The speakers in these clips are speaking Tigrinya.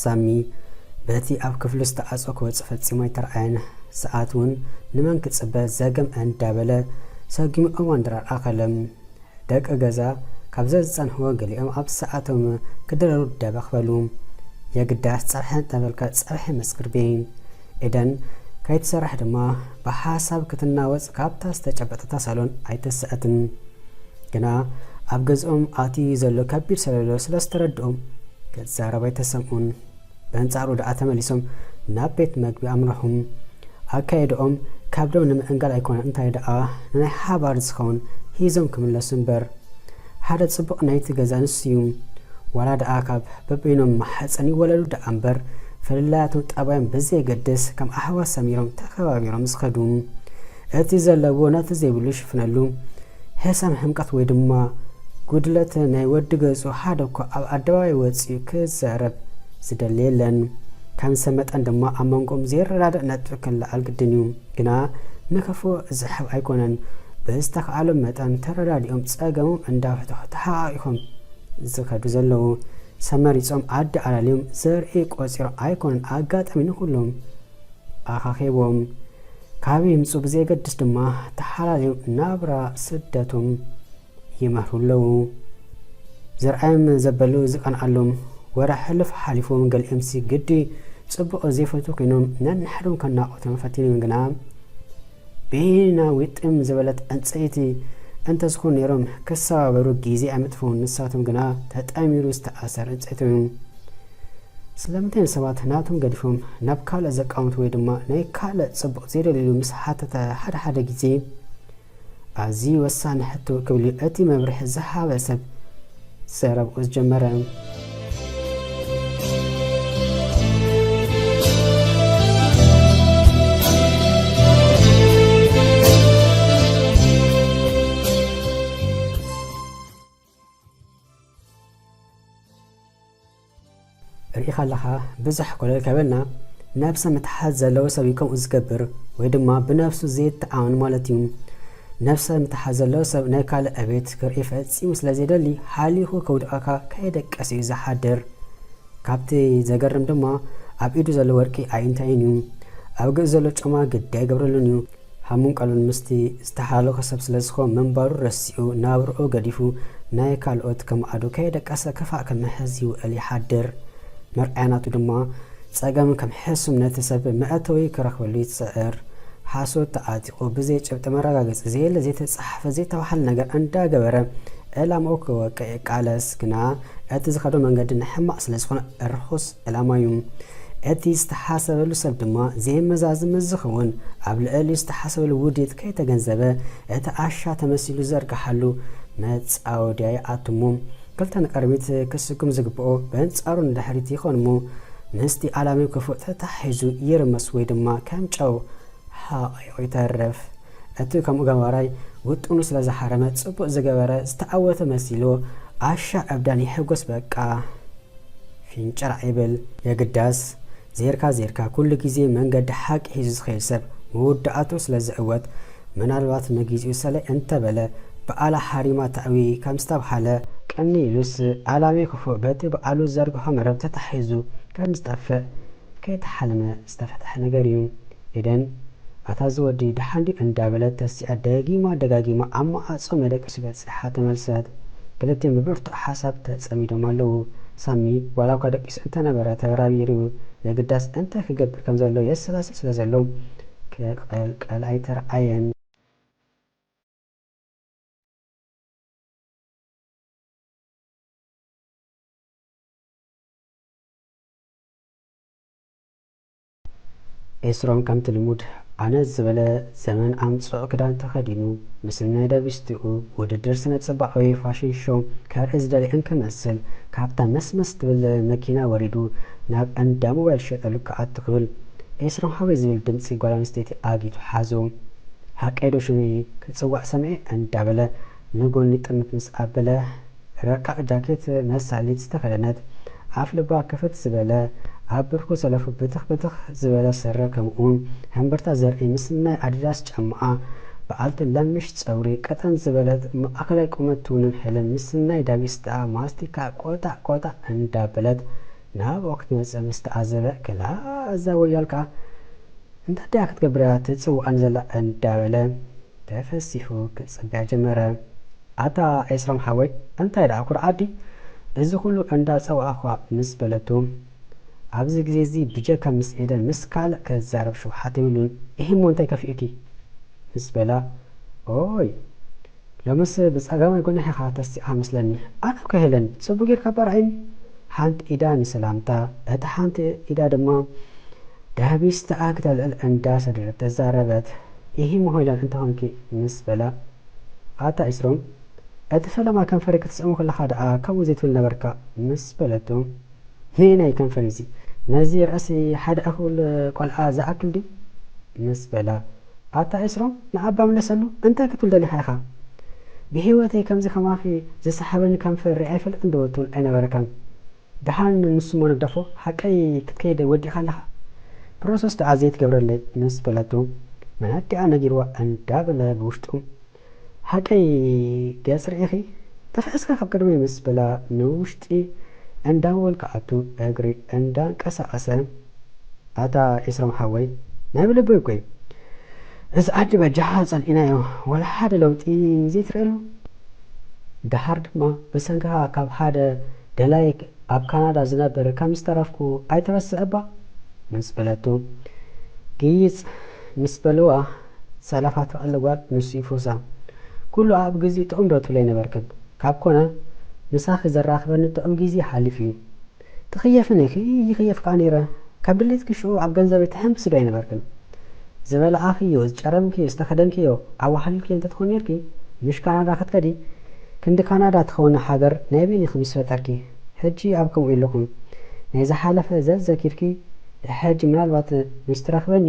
ሳሚ በቲ ኣብ ክፍሉ ዝተዓጾ ክወጽእ ፈጺሙ ኣይተረኣየን። ሰዓት እውን ንመን ክጽበ ዘገም እንዳበለ ሰጊሙ እዋን ድራር ኣኸለ። ደቂ ገዛ ካብ ዘዝጸንሕዎ ገሊኦም ኣብ ሰዓቶም ክድረሩ ደበኽ በሉ። የግዳስ ጸብሐ እንተበልካ ጸብሐ መስክር ቤ። ኤደን ከይትሰርሕ ድማ ብሓሳብ ክትናወጽ ካብታ ዝተጨበጠታ ሳሎን ኣይተስአትን። ግና ኣብ ገዝኦም ኣትዩ ዘሎ ከቢድ ሰለሎ ስለ ዝተረድኦም ክትዛረብ ኣይተሰምዑን። በንጻሩ ደኣ ተመሊሶም ናብ ቤት መግቢ ኣምርሑ። ኣካይድኦም ካብ ደም ንምዕንጋል ኣይኮነ እንታይ ደኣ ንናይ ሓባር ዝኸውን ሂዞም ክምለሱ እምበር። ሓደ ጽቡቕ ናይቲ ገዛ ንሱ እዩ። ዋላ ደኣ ካብ በበይኖም ማሕጸን ይወለዱ ደኣ እምበር፣ ፍልላያቶም ጠባዮም ብዘየገድስ ከም ኣሕዋት ሰሚሮም ተኸባቢሮም ዝኸዱ። እቲ ዘለዎ ነቲ ዘይብሉ ይሽፍነሉ። ህሰም ሕምቀት ወይ ድማ ጉድለት ናይ ወዲ ገጹ ሓደ እኳ ኣብ ኣደባባይ ወጺኡ ክዛረብ ዝደሊ የለን። ከም ሰብ መጠን ድማ ኣብ መንጎኦም ዘይረዳዳእ ነጥቢ ክለዓል ግድን እዩ። ግና ንክፉእ ዝሕብ ኣይኮነን። ብዝተኻእሎም መጠን ተረዳዲኦም ጸገሞም እንዳፈትሑ ተሓቓቒፎም ዝኸዱ ዘለዉ። ሰብ መሪጾም ዓዲ ኣላልዮም ዘርኢ ቆጺሮም ኣይኮነን ኣጋጣሚ ንኹሎም ኣኻኺቦም። ካበይ ይምጹ ብዘየገድስ ድማ ተሓላልዮም ናብራ ስደቶም ይመርሑ ኣለዉ። ዝርኣዮም ዘበሉ ዝቐንኣሎም ወረ ሕሉፍ ሓሊፎም ገሊኦምሲ ግዲ ጽቡቕ ዘይፈቱ ኮይኖም ነንሕዶም ከናቑቶም ፈቲኖም ግና ቤና ዊጥም ዝበለት ዕንጸይቲ እንተዝኾኑ ነይሮም ክሰባበሩ ግዜ ኣይመጥፍኡን። ንሳቶም ግና ተጠሚሩ ዝተኣሰር ዕንጸይቶም እዮም። ስለምንታይ እዮም ሰባት ናቶም ገዲፎም ናብ ካልእ ዘቃውምቱ ወይ ድማ ናይ ካልእ ጽቡቕ ዘይደልዩ ምስ ሓተተ ሓደ ሓደ ግዜ ኣዝዩ ወሳኒ ሕቶ ክብል እዩ እቲ መብርሒ ዝሃበ ሰብ ዘረብኡ ዝጀመረ። ርኢኻ ኣለኻ፣ ብዙሕ ኮለል ከበልና፣ ነብሰ ምትሓዝ ዘለዎ ሰብ እዩ ከምኡ ዝገብር፣ ወይ ድማ ብነብሱ ዘይተኣማመን ማለት እዩ። ነብሰ ምትሓዝ ዘለዎ ሰብ ናይ ካልእ ዕቤት ክርኢ ፈጺሙ ስለ ዘይደሊ፣ ሓሊኹ ከውድቐካ ከይደቀሰ እዩ ዝሓድር። ካብቲ ዘገርም ድማ፣ ኣብ ኢዱ ዘሎ ወርቂ ኣይእንታይን እዩ። ኣብ ገጽ ዘሎ ጮማ ግዲ ኣይገብረሉን እዩ። ሃሙን ቀልቡን ምስቲ ዝተሓላለኸ ሰብ ስለ ዝኾ ምንባሩ ረሲዑ፣ ናብርኡ ገዲፉ፣ ናይ ካልኦት ከማዕዶ ከየደቀሰ ክፋእ ክምሕዝ ይውዕል ይሓድር። መርኣያ ናቱ ድማ ጸገም ከም ሕሱም ነቲ ሰብ መእተዊ ክረኽበሉ ይጽዕር። ሓሶት ተዓጢቑ፣ ብዘይ ጭብጢ መረጋገጺ፣ ዘየለ ዘይተጻሕፈ ዘይተባህለ ነገር እንዳገበረ ዕላማኡ ክወቅዕ ይቃለስ። ግና እቲ ዝኸዶ መንገዲ ንሕማቕ ስለ ዝኾነ ርኹስ ዕላማ እዩ። እቲ ዝተሓሰበሉ ሰብ ድማ ዘይመዛዝን ምስ ዝኸውን፣ ኣብ ልዕሊኡ ዝተሓሰበሉ ውዲት ከይተገንዘበ፣ እቲ ዓሻ ተመሲሉ ዝዘርግሓሉ መጻወድያ ይኣቱ እሞ፣ ክልተ ንቕድሚት ክስጉም ዝግብኦ በንጻሩ ንድሕሪት ይኾን እሞ፣ ምስቲ ዓላማዊ ክፉእ ተታሒዙ ይርመስ ወይ ድማ ከም ጨው ሓቒቑ ይተርፍ። እቲ ከምኡ ገባራይ ውጥኑ ስለ ዝሓረመ፣ ጽቡቕ ዝገበረ ዝተዓወተ መሲልዎ፣ ዓሻ ዕብዳን ይሕጎስ በቃ። ፊንጭራዕ ይብል። የግዳስ፣ ዜርካ ዜርካ ኩሉ ግዜ መንገዲ ሓቂ ሒዙ ዝኸይድ ሰብ መወዳእትኡ ስለ ዝዕወት፣ ምናልባት ንግዚኡ ሰለይ እንተበለ፣ ብኣላ ሓሪማ ተዕዊ ከም ዝተብሃለ፣ ቀኒ ኢሉስ ዓላሚ ክፉእ በቲ በዓሉ ዝዘርግሖ መረብ ተታሒዙ ከም ዝጠፍእ ከይተሓልመ ዝተፈትሐ ነገር እዩ። ኤደን፣ ኣታ እዚ ወዲ ደሓን ድዩ እንዳበለት ተሲኣ ደጊማ ደጋጊማ ኣብ መዓጾ መደቀሲ በጺሓ ተመልሰት። ክልቲኦም ብብርቱዕ ሓሳብ ተጸሚዶም ኣለዉ። ሳሚ ዋላ እኳ ደቂሱ እንተነበረ ተበራቢሩ የግዳስ እንታይ ክገብር ከም ዘሎ የሰላስል ስለ ዘሎ ክቕልቀል ኣይተርኣየን። ኤስሮም ከምቲ ልሙድ ዓነዝ ዝበለ ዘመን ኣምጽኦ ክዳን ተኸዲኑ፣ ምስናይ ዳቢስትኡ ውድድር ስነ ጽባቐ ወይ ፋሽን ሾው ከርኢ ዝደሊ እንክመስል፣ ካብታ መስመስ ትብል መኪና ወሪዱ ናብ እንዳ ሞባይል ዝሸጠሉ ክኣቱ ክብል፣ ኤስሮም ሃወይ ዝብል ድምጺ ጓል ኣንስተይቲ ኣጊቱ ሓዞ። ሓቀይ ዶ ሽመይ ክጽዋዕ ሰምዐ እንዳበለ ንጎኒ ጥምት ምስ ኣበለ፣ ረቃቕ ጃኬት መሳሊት ዝተኸደነት፣ ኣፍ ልባ ክፍት ዝበለ፣ ኣብ ብርኩ ዘለፉ ብትኽ ብትኽ ዝበለ ስረ፣ ከምኡውን ሃምበርታ ዘርኢ ምስ ናይ ኣዲዳስ ጫማኣ፣ በዓልቲ ለምሽ ጸጉሪ፣ ቀጠን ዝበለት ማእከላይ ቁመት ትውንን ሄለን ምስ ናይ ዳቢስትኣ ማስቲካ ቆጣዕ ቆጣዕ እንዳበለት፣ ናብኡ ክትመጽእ ምስ ተዓዘበ፣ ክላ እዛ ወያል ከኣ እንታይ ደኣ ክትገብር እያ ትጽውዓኒ ዘላ እንዳበለ ተፈሲሑ ክጽበያ ጀመረ። ኣታ ኤስሮም ሓወይ፣ እንታይ ደኣ ኩርዓት ድዩ እዚ ኩሉ እንዳጸዋዕኳ ምስ በለቱ፣ ኣብዚ ግዜ እዚ ብጀካ ምስ ኤደን ምስ ካልእ ክዛረብ ሽውሓት የብሉን። እሂ እሞ እንታይ ከፊኡኪ? ምስ በላ፣ ኦይ ሎምስ ብጸጋማይ ጎንኻ ኢኻ ተሲኣ መስለኒ። ኣነ እኮ ሄለን፣ ጽቡቕ ጌርካ እባ ርኣይኒ። ሓንቲ ኢዳ ንሰላምታ፣ እታ ሓንቲ ኢዳ ድማ ዳህቢስ ተኣክ ተልዕል እንዳ ሰደደት ተዛረበት። ኢሂ እሞ ሄለን እንተ ኾንኪ ምስ በላ፣ ኣታ ኢስሮም፣ እቲ ፈለማ ከንፈሪ ክትስእሞ ከለኻ ደኣ ከምኡ ዘይትብል ነበርካ ምስ በለቶ፣ ነየናይ ከንፈር እዚ? ነዚ ርእሲ ሓደ እኹል ቆልዓ ዝኣክል ድዩ? ምስ በላ፣ ኣታ ኤስሮም ንኣባ ምለሰሉ፣ እንታይ ክትብል ደሊኻ ኢኻ? ብህይወተይ ከምዚ ከማኺ ዝሰሓበኒ ከንፈር ሪኣ ኣይፈልጥን ዶ ትብል ኣይነበረካን? ደሓን ንሱ እሞ ንግደፎ፣ ሓቀይ ክትከይድ ወዲእኻ ኣለኻ። ፕሮሰስ ደኣ ዘይትገብረለይ ምስ በለቱ፣ መን ኣዲኣ ነጊርዋ እንዳበለ ብውሽጡ ሓቀይ ገጽ ርኢኺ? ጠፍዕስካ ካብ ቅድመይ ምስ በላ ንውሽጢ እንዳወልካ ኣቱ እግሪ እንዳንቀሳቐሰ፣ ኣታ ኤስሮም ሓወይ፣ ናይ ብልበይ እኮ እዩ። እዚ ዓዲ በጃኻ ጸልኢናዮ፣ ወላ ሓደ ለውጢ ዘይትርእየሉ? ደሓር ድማ ብሰንክኻ ካብ ሓደ ደላይ ኣብ ካናዳ ዝነብር ከም ዝተረፍኩ ኣይተረስዕ እባ? ምስ በለቱ፣ ግይጽ ምስ በልዋ፣ ሰላፋ ትቐሊ ጓል ንሱ ይፈውሳ። ኩሉ ኣብ ግዜኡ ጥዑም ዶ ትብለይ ነበርክን? ካብ ኮነ፣ ምሳኺ ዘራኽበኒ ጥዑም ግዜ ሓሊፉ እዩ። ትኽየፍን ኢኺ፣ ይኽየፍ ከኣ ነይረ። ካብ ድሌትኪ ሽዑ ኣብ ገንዘበይ ትሕምብሲ ዶ ኣይነበርክን? ዝበላዓኽዮ፣ ዝጨረምክዮ፣ ዝተኸደንክዮ ኣዋሓሊልክዮ እንተትኾኒ ነይርኪ፣ ምሽ ካናዳ ክትከዲ? ክንዲ ካናዳ ትኸውን ሃገር ናይ በይንኺ ምስ ፈጠርኪ፣ ሕጂ ኣብ ከምኡ የለኹን። ናይ ዝሓለፈ ዘዘኪርኪ፣ ሕጂ ምናልባት ምስ ትረኽበኒ፣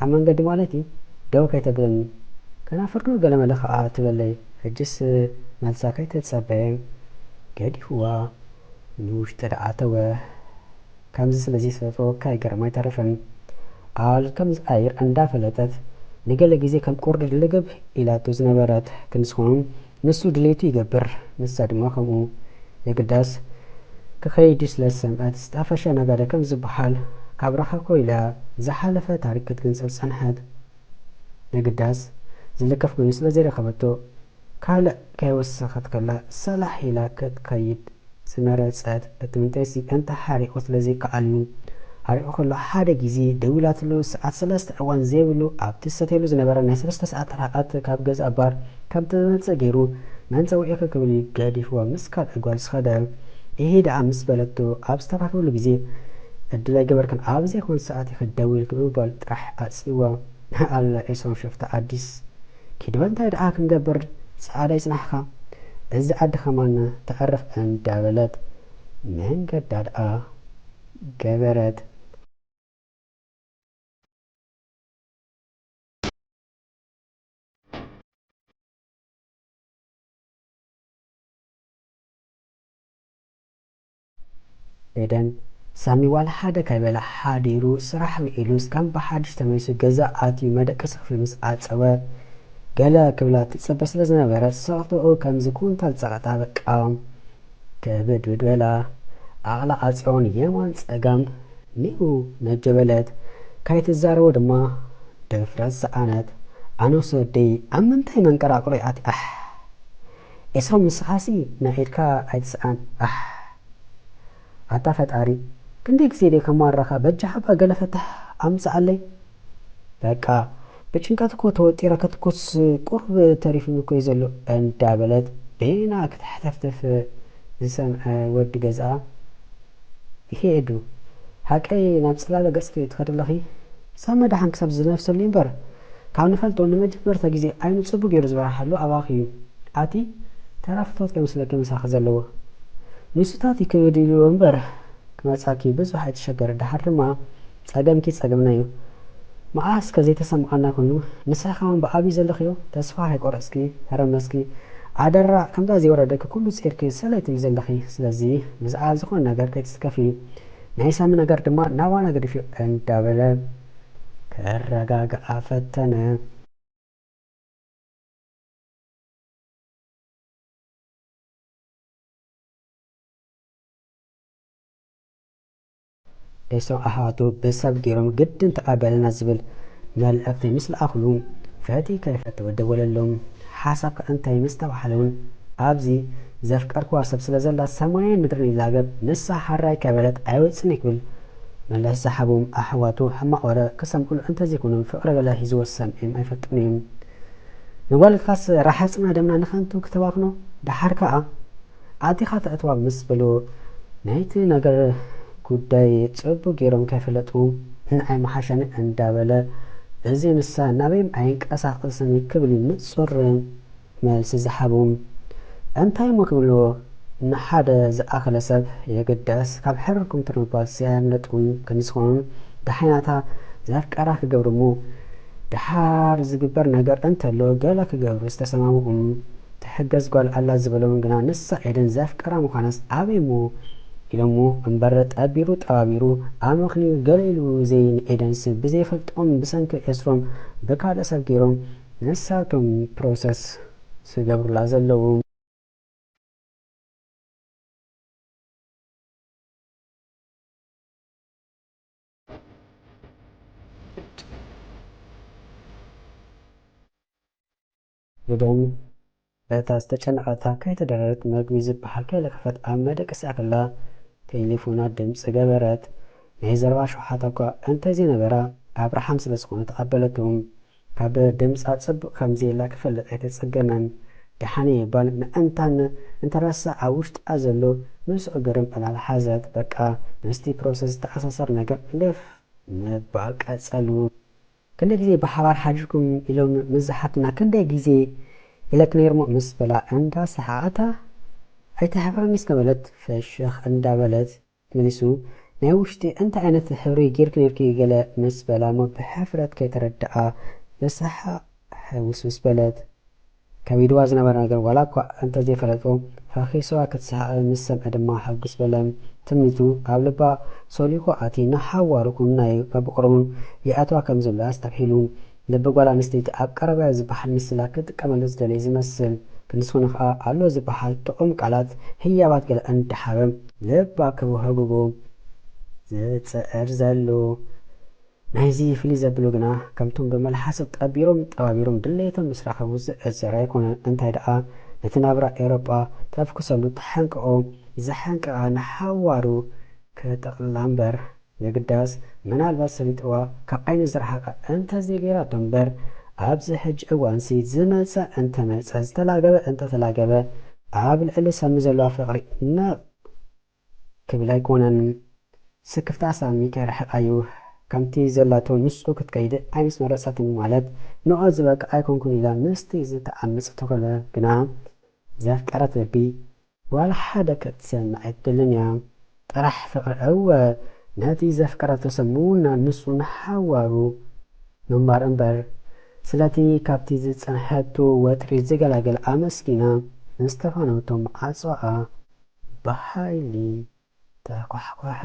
ኣብ መንገዲ ማለት እዩ፣ ደው ከይተብለኒ። ከናፍር ዶ ገለመለ ከኣ ትበለይ? ሕጅስ መልሳ ከይተጸበየ ገዲፍዋ ንውሽጢ ደኣ ኣተወ። ከምዚ ስለ ዘይፈለጥዎ ከይገርማ ኣይተረፈን። ኣዋልድ ከም ዝኣይር እንዳፈለጠት፣ ንገለ ግዜ ከም ቁርዲ ልግብ ኢላቶ ዝነበረት ክንስኹም፣ ንሱ ድሌቱ ይገብር፣ ንሳ ድማ ከምኡ። የግዳስ ክኸይድ ስለ ዝሰምዐት፣ ዝጣፈሸ ነጋደ ከም ዝበሃል፣ ካብ ረኸብኮ ኢላ ዝሓለፈ ታሪክ ክትግንጽል ጸንሐት። የግዳስ ዝልከፍ ኮይኑ ስለ ዘይረኸበቶ፣ ካልእ ከይወሰኸት ከላ ሰላሕ ኢላ ክትከይድ ዝመረጸት። እቲ ምንታይሲ እንተ ሓሪቑ ስለ ዘይከኣልሉ፣ ሓሪቑ ከሎ ሓደ ግዜ ደዊላትሉ ሰዓት ሰለስተ እዋን ዘይብሉ ኣብቲ ዝሰትየሉ ዝነበረ ናይ ሰለስተ ሰዓት ርሕቀት ካብ ገዛ ባር ከም ትመጽእ ገይሩ መን ጸዊዑኪ ክብል እዩ ገዲፍዋ ምስ ካልእ ጓል ዝኸደ። ኢሂ ደኣ ምስ በለቶ ኣብ ዝተረኻኽብሉ ግዜ ዕድል ኣይገበርክን፣ ኣብ ዘይኮነ ሰዓት ኢኺ ደዊልኪ ብምባል ጥራሕ ኣጽልይዋ። ኣላ ኤሶም ሸፍታ ኣዲስ ኪድ በል እንታይ ደኣ ክንገብር ጸዓዳ ይጽናሕካ እዚ ዓዲ ከማን ተዕርፍ እንዳበለት መንገዳ ደኣ ገበረት። ኤደን፣ ሳሚ ዋላ ሓደ ከይበለ ሓዲሩ ስራሕ ውዒሉስ ከም ብሓድሽ ተመሊሱ ገዛ ኣትዩ መደቀሲ ክፍሉ ምስ ዓጸወ፣ ገለ ክብላ ትጽበ ስለ ዝነበረት ስቕትኡ ከምዚ ኩንታል ጸቕጣ በቃ ክብድብድ በላ። ዓቕላ ዓጽዮን የማን ጸጋም ኒኡ ነጀ በለት። ከይትዛረቦ ድማ ድፍረት ሰኣነት። ኣነስ ወደይ ኣብ ምንታይ መንቀራቕሮ ይኣቲ ኣሕ። ኤስሮም ንስኻሲ ናይ ኢድካ ኣይትስኣን ኣሕ። ኣታ ፈጣሪ ክንደይ ግዜ ደይ ከማረኻ በጃኻ እባ ገለ ፍታሕ ኣምጽኣለይ። በቃ ብጭንቀት እኮ ተወጢረ ክትኮስ ቁሩብ ተሪፉኒ እኮ እዩ ዘሎ እንዳበለት በይና ክትሕተፍትፍ ዝሰምዐ ወዲ ገዝኣ፣ ይሄ ኤዱ፣ ሓቀይ ናብ ጽላለ ገጽኪ ትኸዲ ኣለኺ? ሳሚ ደሓን ክሳብ ዝነፍሰሉ እምበር፣ ካብ ንፈልጦ ንመጀመርታ ግዜ ዓይኑ ጽቡቕ ገይሩ ዝበርሃሉ ኣባኺ እዩ። ኣቲ ተራ ፍትወት ከይመስለኪ ምሳኺ ዘለዎ። ንሱታት ይክብድ ኢልዎ እምበር፣ ክመጻኪ ብዙሕ ኣይትሸገሪ። ደሓር ድማ ጸገምኪ ጸገምና እዩ። መዓስ ከ ዘይተሰምዓና ኮይኑ፣ ንስኺ ከማን ብዓብዩ ዘለኽዮ ተስፋ ከይቆረጽኪ፣ ተረመስኪ፣ ኣደራ ከምዛ ዘይወረደኪ ኩሉ ጸይርኪ ሰለይ ትብሊ ዘለኺ። ስለዚ ብዛዕባ ዝኾነ ነገር ከይትስከፊ። ናይ ሳሚ ነገር ድማ ናባና ገዲፍዮ እንዳበለ ከረጋግኣ ፈተነ። ደሶም ኣሕዋቱ ብሰብ ገይሮም ግድን ተቐበለና ዝብል መልእኽቲ ምስ ለኣኹሉ፣ ፈቲ ከይፈቲ ወደወለሎም። ሓሳብካ እንታይ ምስ ተባህለ እውን፣ ኣብዚ ዘፍቀርክዋ ሰብ ስለ ዘላ ሰማይን ምድርን ይላገብ፣ ንሳ ሓራይ ከበለት ኣይወፅን ክብል መልስ ዝሃቦም ኣሕዋቱ፣ ሕማቕ ወረ ክሰምዕሉ እንተዘይኮኖም ፍቕሪ ገለ ሂዝዎ ሰሚዖም ኣይፈልጡን እዮም። ንጓልካስ ረሓፅና ደምና ንኸንቱ ክተባኽኖ፣ ደሓር ከኣ ኣቲኻ ተእትዋ ምስ በሎ፣ ናይቲ ነገር ጉዳይ ጽቡቕ ገይሮም ከይፈለጡ፣ ንዓይ መሓሸኒ እንዳበለ፣ እዚ ንሳ ናበይም ኣይንቀሳቐስን ክብል እዩ ንጹር መልሲ ዝሃቦም። እንታይ እሞ ክብልዎ፣ ንሓደ ዝኣኸለ ሰብ የግዳስ ካብ ሕብርኩም ትርምባሲ ኣየምለጥኩም። ክንስኹም ደሓይናታ ዘፍቀራ ክገብሩ እሞ፣ ደሓር ዝግበር ነገር እንተሎ ገለ ክገብሩ ዝተሰማምዑም። ትሕገዝ ጓል ኣላ ዝበሎም ግና ንሳ ኤደን ዘፍቀራ ምዃናስ ኣበይ እሞ ኢሎሞ እምበር፣ ጠቢሩ ጠባቢሩ ኣመኽንዩ ገለ ኢሉ ዘይ ንኤደንስ ብዘይፈልጦም ብሰንኪ ኤስሮም ብካልእ ሰብ ገይሮም ንሳቶም ፕሮሰስ ዝገብሩላ ዘለዉ። ኤደን በታ ዝተጨነቐታ ከይተደረረት መግቢ ዝበሃል ከይለከፈት ኣብ መደቀሲኣ ከላ ቴሌፎና ድምፂ ገበረት። ናይ ዘረባ ሸውሓታ እኳ እንተዘይነበራ ኣብርሃም ስለ ዝኾነ ተቐበለቶም። ካብ ድምፃ ጽቡቕ ከም ዘየላ ክፈልጥ ኣይተጸገመን። ደሓን እየ ጓል ምእንታን እንተረሳ ኣብ ውሽጣ ዘሎ ምስኡ ግርም ዕላል ሓዘት። በቃ ምስቲ ፕሮሰስ ዝተኣሳሰር ነገር ልፍ ምባል ቀጸሉ። ክንደይ ግዜ ብሓባር ሓዲርኩም ኢሎም ምስ ዝሓቱና ክንደይ ግዜ ኢለክ ነይርሞ ምስ በላ እንዳ ሰሓቐታ ኣይተሕፍረኒስ ከበለት ፈሸኽ እንዳበለት መሊሱ፣ ናይ ውሽጢ እንታይ ዓይነት ሕብሪ ጌርኪ ኔርኪ ገለ ምስ በላ እሞ ብሕፍረት ከይተረድኣ ብሰሓቕ ሕውስውስ በለት። ከቢድዋ ዝነበረ ነገር ዋላ እኳ እንተዘይፈለጦ ፈኺስዋ ክትስሓቕ ምስ ሰምዐ ድማ ሕጉስ በለ። ትምኒቱ ኣብ ልባ ሶሊኹ ኣቲ ንሓዋሩ ኩናይ በብቕሩን ይኣትዋ ከም ዘሎ ኣስተብሂሉ። ልቢ ጓል ኣንስተይቲ ኣብ ቀረባ ዝበሃል ምስላ ክጥቀመሉ ዝደለየ ዝመስል፣ ክንስኹን ኸኣ ኣሎ ዝበሃል ጥዑም ቃላት ህያባት ገለ እንዳሓበ ልባ ክብህጉጉ ዝጽዕር ዘሎ። ናይዚ ፍልይ ዘብሎ ግና ከምቶም ብመልሓሶም ጠቢሮም ጠባቢሮም ድሌቶም ምስ ረኸቡ ዝእዘር ኣይኮነን። እንታይ ደኣ ነቲ ናብራ ኤውሮጳ ተፍክሰሉ ተሓንቅቖ ዘሓንቀቓ ንሓዋሩ ክጥቕልላ እምበር። የግዳስ ምናልባት ሰሊጥዋ ካብ ዓይኑ ዝረሓቐ እንተዘይገይራቶ እምበር፣ ኣብዚ ሕጂ እዋንሲ ዝመጸ እንተመጸ፣ ዝተላገበ እንተተላገበ፣ ኣብ ልዕሊ ሳሚ ዘለዋ ፍቕሪ ነቕ ክብል ኣይኮነን። ስክፍታ ሳሚ ከይረሕቓ እዩ። ከምቲ ዘላቶ ንሱ ክትከይድ ኣይምስመረጸትን ማለት ንኦ ዝበቃ ኣይኮንኩን ኢላ ምስቲ ዝተኣመጸቶ ከሎ ግና ዘፍቀረት ልቢ ዋላ ሓደ ክትሰምዕ ኣይትደልን እያ። ጥራሕ ፍቕሪ እወ ነቲ ዘፍቀረቶ ሰብ ምውናን ንሱ ንሓዋሩ ምንባር እምበር። ስለቲ ካብቲ ዝጸንሐቶ ወጥሪ ዝገላገል ኣመስጊና ንዝተፋነወቶ መዓጾኣ ብሓይሊ ተኳሕኮሐ።